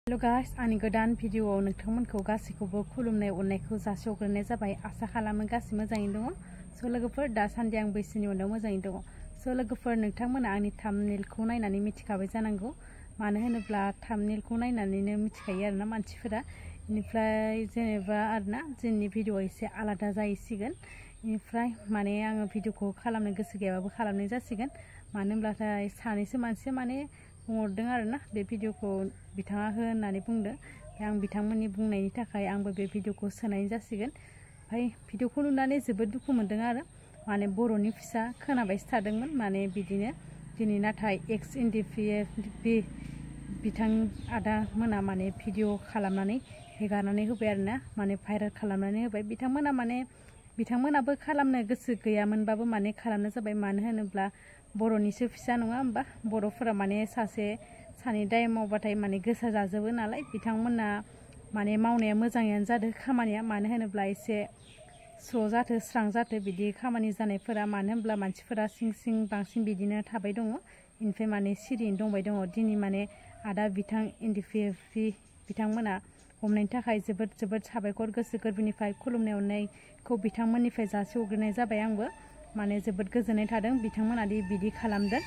Hello guys आंनि गोदान भिडिअआव नोंथांमोनखौ गासैखौबो खुलुमनाय अननायखौ जासिहरग्रोनाय जाबाय। आसा खालामो गासै मोजाङैनो दङ। स' लोगोफोर दासान्दि आं बैसोनि उनाव मोजाङैनो दङ। स' लोगोफोर नोंथांमोना आंनि थाम्बनेलखौ नायनानै मिथिखाबाय जानांगौ। मानो होनोब्ला थाम्बनेलखौ नायनानैनो मिथिखायो आरोना मानसिफोरा। बेनिफ्राय जेनेबा आरोना जोंनि भिडिअआ एसे आलादा जाहैसिगोन। बेनिफ्राय माने आङो भिडिअखौ खालामनो गोसो गैयाबाबो खालामनाय जासिगोन। मानो होनब्लाथाय सानैसो मानसिया माने बुंहरदों आरोना बे भिडिअखौ बिथाङा हो होननानै बुंदों। आं बिथांमोननि बुंनायनि थाखाय आंबो बे भिडिअखौ सोनाय जासिगोन। ओमफ्राय भिडिअखौ नुनानै जोबोद दुखु मोनदों आरो माने बर'नि फिसा खोनाबायसो थादोंमोन माने बिदिनो दिनै नाथाय एक्स एनडिपिएफबि बिथां आदा मोना माने भिडिअ खालामनानै हेगारनानै होबाय आरोना माने भाइरेल खालामनानै होबाय। बिथांमोनाबो खालामनो गोसो गैयामोनबाबो माने खालामनो जाबाय। मानो होनोब्ला बर'निसो फिसा नङा होमबा। बर'फोरा माने सानै दाय मावबाथाय माने गोसा जाजोबो नालाय। बिथांमोना माने मावनाया मोजाङैनो जादों खामानिया। मानो होनोब्ला एसे स्र' जाथो स्रां जाथो बिदि खामानि जानायफोरा। मानो होनब्ला मानसिफोरा सिं बांसिन बिदिनो थाबाय दङ। इनिफ्राय माने सिरियैनो दंबाय दङ। दिनै माने आदा बिथां एनडिपिएफबि बिथांमोना हमनायनि थाखाय जोबोद साबायखर गोसो गोरबोनिफ्राय खुलुमनाय अननायखौ बिथांमोननिफ्राय जासिहरग्रोनाय जाबाय। आंबो माने जोबोद गोजोननाय थादों बिथांमोना दि बिदि खालामदों।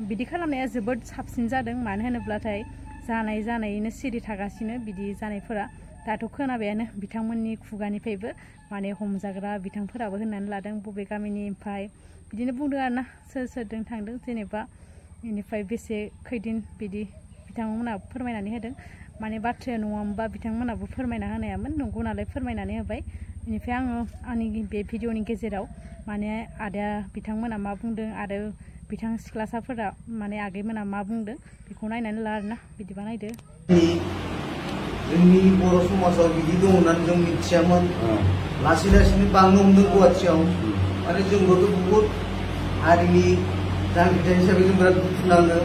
बिदि खालामनाया जोबोद साबसिन जादों। मानो होनोब्लाथाय जानायैनो सिरि थागासिनो बिदि जानायफोरा। दाथ' खोनाबायानो बिथांमोननि खुगानिफ्रायबो माने हमजाग्रा बिथांफोराबो होननानै लादों बबे गामिनि। ओमफ्राय बिदिनो बुंदों आरोना सोरजों थांदों जेनेबा बेनिफ्राय बेसे खैदिन बिदि बिथांमोनहा फोरमायनानै होदों। माने बाथ्राया नङामोनबा बिथांमोनाबो फोरमायना होनायामोन, नंगौ नालाय फोरमायनानै होबाय। बेनिफ्राय आंनि बे भिडिअनि गेजेराव माने आदा बिथांमोना मा बुंदों आरो बिथां सिख्लासाफोरा माने आगैमोना मा बुंदों बेखौ नायनानै ला आरोना। बिदिबा नायदो। जोंनि बर' समाजाव बिदि दं होननानै जों मिथियामोन। लासै लासैनो बांनो हमदों गुवाहाटियाव। माने जोंबोथ' बुहुद हारिनि जांख्रिथाय हिसाबै जों बिराद दुखु नाङो।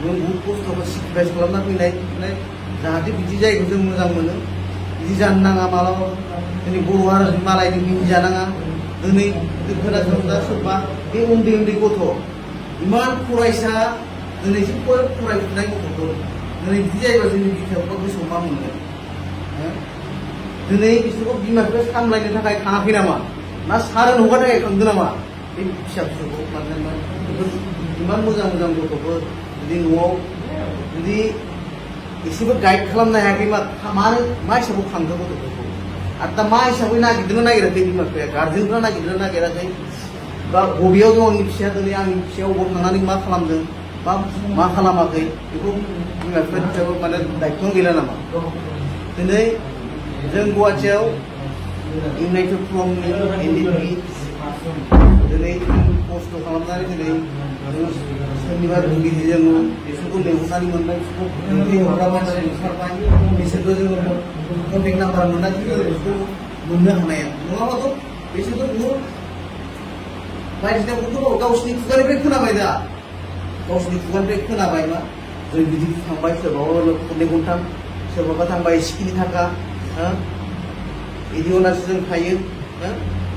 जों बुहुद खस्थ'खौ सेक्रिफाइस खालामना फैनाय जाहाथे बिदि जायगायाव जों मोजां मोनो। बिदि जानो नाङा मालाबा। जोंनि बर' हारिनि मालायजों मिनिजानाङा। दिनै खोनासंदा सोरबा बे उन्दै गथ' इमान फरायसा दिनैसिम फरायफुनाय गथ'फोर दिनै बिदि जायोबा जोंनि बिखायावबा गोसोआव मा मोनगोन? दिनै बिसोरखौ बिमा बिफाया सामलायनो थाखाय थाङाखै नामा? ना सारोन हगारनो थाखाय थांदों नामा? बे फिसा फिसौखौ मानोना इमान मोजां गथ'फोर जुदि न'आव जुदि एसेबो गाइड खालामनो हायाखै मा हिसाबाव खांदों गथ'फोरखौ? आरो दा मा हिसाबै नागिरदोंना नागिराखै बिमा बिफाया? गार्जेनफ्रा नागिरदोंना नागिराखै? बा बबेयाव दं आंनि फिसाया? दिनै आंनि फिसाया अबाव थांनानै मा खालामदों बा मा खालामाखै बेखौ बिमा बिफानि फिसाखौ माने दायित्व' गैला नामा? दिनै जों गुवाहाटियाव इउनाइटेड फ्रमनि एनडिपि दिनै खस्थ' खालामनानै दिनै सोरनिबा लुगैयो जोङो बिसोरखौ लेंहरनानै मोनबाय। बिसोरखौ हरग्रा मानसि ओंखारबाय। बिसोरखौ जोङो कन्टेक्ट नाम्बार मोननानै बिसोरखौ मोननो हानाया नङाबाथ' बिसोरथ' बुहुद बायदिसिना बुहुद गावसिनि खुगानिफ्राय खोनाबाय। दा गावसिनि खुगानिफ्राय खोनाबाय मा जों बिदि थांबाय सोरबाबा खननै खनथाम सोरबाबा थांबाय सिखिनि थाखा बिदि होनासो जों थायो।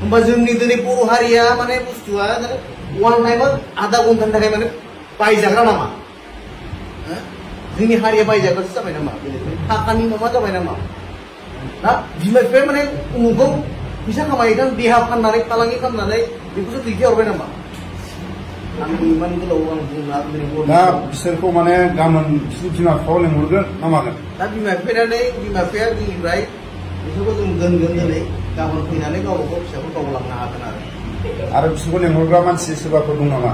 होमबा जोंनि दिनै बर' हारिया माने बुस्थुआ वान टाइमाव आधा घन्टानि थाखाय माने बायजाग्रा नामा? जोंनि हारिया बायजाग्रासो जाबाय नामा? थाखानि माबा जाबाय नामा? दा बिमा बिफाया माने उमुखौ फैसा खामायदों देहा फाननानै फालांगि खालामनानै बेखौसो दैथायहरबाय नामा? आंनि इमान गोलाव आं बुंला। दा बिसोरखौ माने गाबोन बिसोरनि बिमा बिफाखौ लेंहरगोन ना मागोन? दा बिमा बिफाया जोंनिफ्राय बिसोरखौ जों दोनगोन। दिनै गाबोन फैनानै गावबा गाव फिसाखौ गावलांनो हागोन आरो बिसोरखौ लेंहरग्रा मानसि सोरबाफोर दं नामा?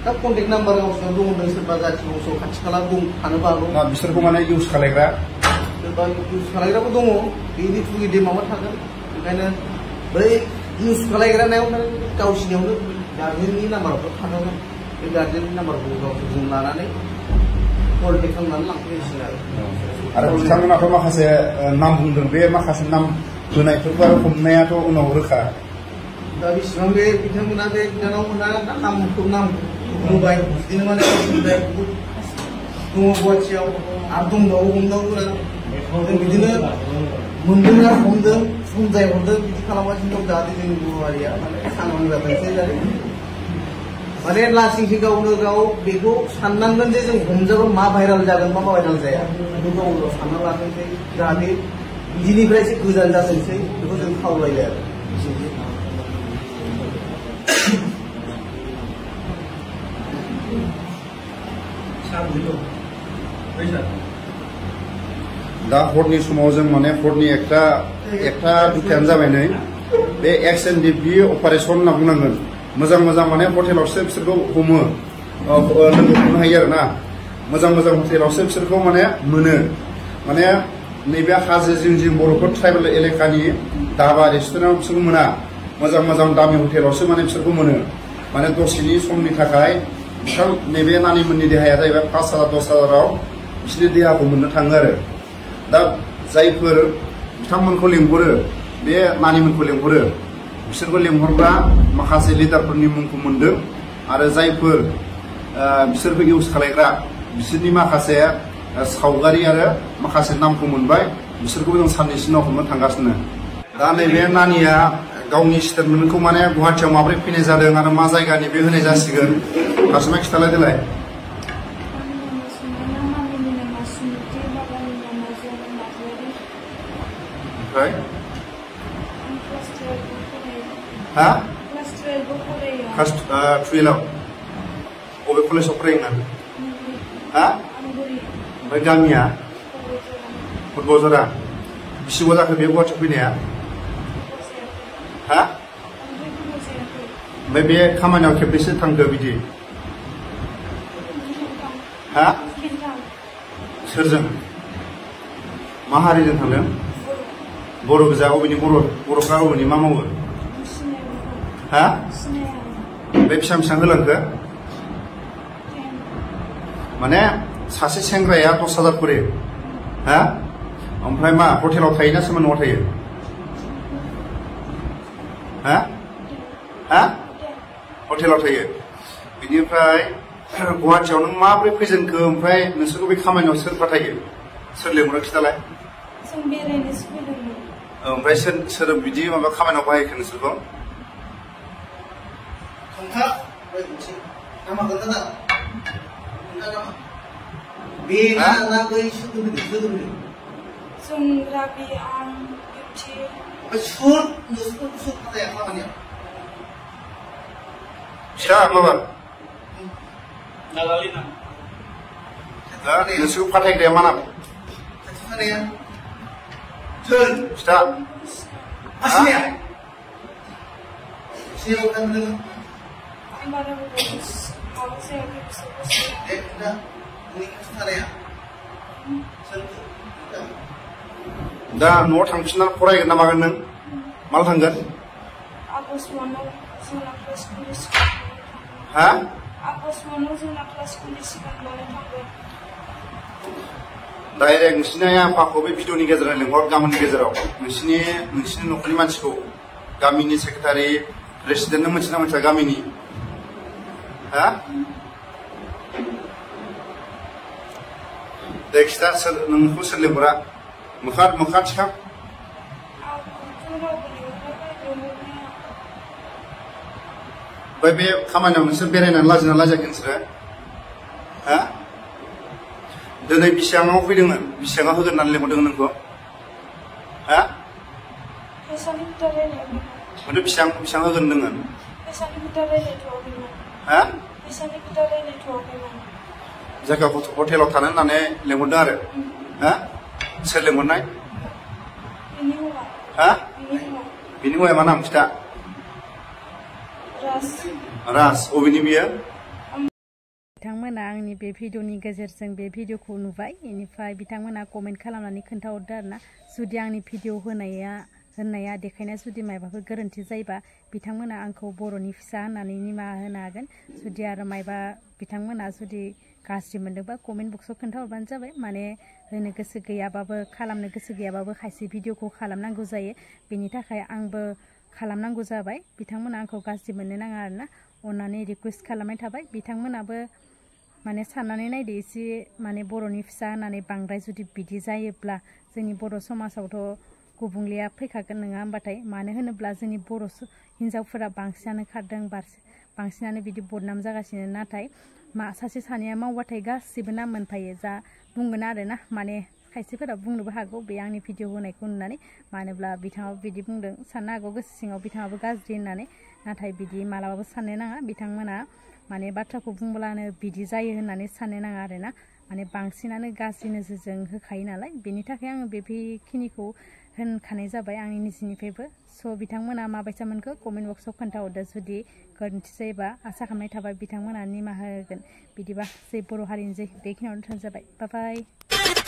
दा कन्टेक्ट नाम्बार गावसोरनाव दं होनदों। सोरबा जाथि बंस' खाथि खाला दं थानोबो हागौ। ना बिसोरखौ माने इउज खालायग्रा सोरबा इउज खालायग्राबो दङ। बेनि थ्रुयै माबा थागोन। ओंखायनो बै इउज खालायग्रानायाव गावसिनियावनो गार्जेननि नाम्बारफोर थानांगोन। बे गार्जेननि नाम्बारखौ गावसोर लानानै कन्टेक्ट खालामनानै लांफैसिगोन आरो बिथांमोनाथ' माखासे नाम बुंदों। बे माखासे नाम होनायफोरखौ आरो हमनायाथ' उनाव रोखा। दा बेसेबां बे बिथांमोना बे बिनानावमोना नामखौ होबाय। बिदिनो माने दङ गुवाहाटियाव आरो दंबावो हमनांगौ। जों बिदिनो मोनदों आरो हमदों समजाय हरदों बिदि खालामगासिनो दं। जाहाथे जोंनि बर' हारिया माने सांग्रां जाथोंसै माने लासिंसि गावनो गाव बेखौ साननांगोन जे जों हमजाबा मा भाइराल जागोन मा भाइराल जाया बेखौ गाव गाव सानना लाथोंसै जाहाथे बिदिनिफ्राय एसे गोजान जाथोंसै बेखौ जों खावलायो आरो दा हरनि समाव जों माने हरनि एकथा दुथायानो जाबाय नै बे XNDP अपारेसन होनना बुंनांगोन मोजां मोजां माने हटेलावसो बिसोरखौ हमो लोगो हमनो हायो आरो ना मोजां मोजां हटेलावसो बिसोरखौ माने मोनो माने नैबे हाजो जिं जिं बर'फोर ट्राइबेल एलेकानि धाबा रेस्टुरेन्टआव बिसोरखौ मोना मोजां मोजां दामि हटेलावसो माने बिसोरखौ मोनो माने दसेनि समनि थाखाय बिथां नैबे नानिमोननि देहाया जाहैबाय 5,000-10,000 बिसोरनि देहाखौ मोननो थाङो आरो दा जायफोर बिथांमोनखौ लेंहरो बे नानिमोनखौ लेंहरो बिसोरखौ लेंहरग्रा माखासे लिडारफोरनि मुंखौ मोनदों आरो जायफोर बिसोरखौ इउज खालायग्रा बिसोरनि माखासे सावगारि आरो माखासे नामखौ मोनबाय बिसोरखौबो जों साननैसो उनाव हमनो थांगासिनो दा नैबे नानिया गावनि स्टेटमेन्टखौ माने गुवाहाटियाव माबोरै फैनाय जादों आरो मा जायगानि बे होनाय जासिगोन फारसेमा खिथालाय देलाय ओमफ्राय हा क्लास 12 बबे कलेजाव फरायोमोन हा ओमफ्राय गामिया फुटबलजरा बिसिबां जाखो बे गुवाहाटियाव फैनाया हा ओमफ्राय बे खामानियाव खेबबेसे थांखो बिदि हा सोरजों मा हारिजों थांदों बर' गोजा अबेनि बर'फ्रा अबेनि मा मावो हा बे बेसेबां होलांखो माने सासे सेंग्राया 10,000 खरि हा ओमफ्राय मा हटेलाव थायो ना सोरबा न'आव थायो हा हा हटेलाव थायो बिनिफ्राय गुवाहाटियाव नों माबोरै फैजेनखो ओमफ्राय नोंसोरखौ बे खामानियाव सोर फाथायो सोर लेंहरो खिथालाय ओमफ्राय सोर बिदि माबा खामानियाव बाहायखो नोंसोरखौ फिसा माबा नोंसोरखौ फाथायग्राया मा नाम फिथा दा न'आव थांफिननानै फरायगोन ना मागोन नों माला थांगोन हा डाइरेक्ट नोंसिनि आइ आफाखौ बे भिडिअनि गेजेरजों लेंहर गामिनि गेजेराव नोंसिनि न'खरनि मानसिखौ गामिनि सेक्रेटारि प्रेसिडेन्ट मोनथिना मोनथिया गामिनि हा दे खिथा नोंखौ सोर लेंहरा मोखा थिखां ओमफ्राय बे खामानियाव नोंसोर बेरायनानै लाजिना लाजियाखै नोंसोरो हा दिनै बेसेबाङाव फैदोंमोन बेसेबाङाव होगोन होननानै लेंहरदों नोंखौ हा माथो बेसेबां होगोन होनदोंमोन हा जायगायाव हटेलाव थानो होननानै लेंहरदों आरो हा सोर लेंहरनाय हा बिनि हौवाया मा नाम खिथा राज अबेनि बियो बिथांमोना आंनि बे भिडिअनि गेजेरजों बे भिडिअखौ नुबाय बेनिफ्राय बिथांमोना कमेन्ट खालामनानै खोन्थाहरदो आरोना जुदि आंनि भिडिअ होननाया देखायनाया जुदि मायबाफोर गोरोन्थि जायोबा बिथांमोना आंखौ बर'नि फिसा होननानै निमाहा होनो हागोन जुदि आरो मायबा बिथांमोना जुदि गाज्रि मोनदोंबा कमेन्ट बक्सआव खोन्थाहरबानो जाबाय माने होनो गोसो गैयाबाबो खालामनो गोसो गैयाबाबो खायसे भिडिअखौ खालामनांगौ जायो बेनि थाखाय आंबो खालामनांगौ जाबाय बिथांमोना आंखौ गाज्रि मोननो नाङा आरोना अननानै रिक्वेस्ट खालामनाय थाबाय बिथांमोनाबो माने साननानै नायदो एसे माने बर'नि फिसा होननानै बांद्राय जुदि बिदि जायोब्ला जोंनि बर' समाजावथ' गुबुंलेया फैखागोन नङा होमबाथाय मानो होनोब्ला जोंनि बर' हिन्जावफोरा बांसिनानो खारदों बांसिनानो बिदि बदनाम जागासिनो नाथाय सासे सानैया मावबाथाय गासिबो नाम मोनफायो जा बुंगोन आरोना माने खायसेफोरा बुंनोबो हागौ बे आंनि भिडिअ होनायखौ नुनानै मानोब्ला बिथाङाबो बिदि बुंदों साननो हागौ गोसो सिङाव बिथाङाबो गाज्रि होननानै नाथाय बिदि मालाबाबो साननो नाङा बिथांमोना माने बाथ्राखौ बुंब्लानो बिदि जायो होननानै साननो नाङा आरोना माने बांसिनानो गाज्रि नोजोरजों होखायो नालाय बेनि थाखाय आङो बेखिनिखौ होनखानाय जाबाय आंनि निजिनिफ्रायबो स' बिथांमोना माबायसा मोनखो कमेन्ट बक्सआव खोन्थाहरदो जुदि गोरोन्थि जायोबा आसा खालामनाय थाबाय बिथांमोना निमाहा होगोन बिदिबा जे बर' हारिनि जे बेखिनियावनो दोनथ'नाय जाबाय बाय बाय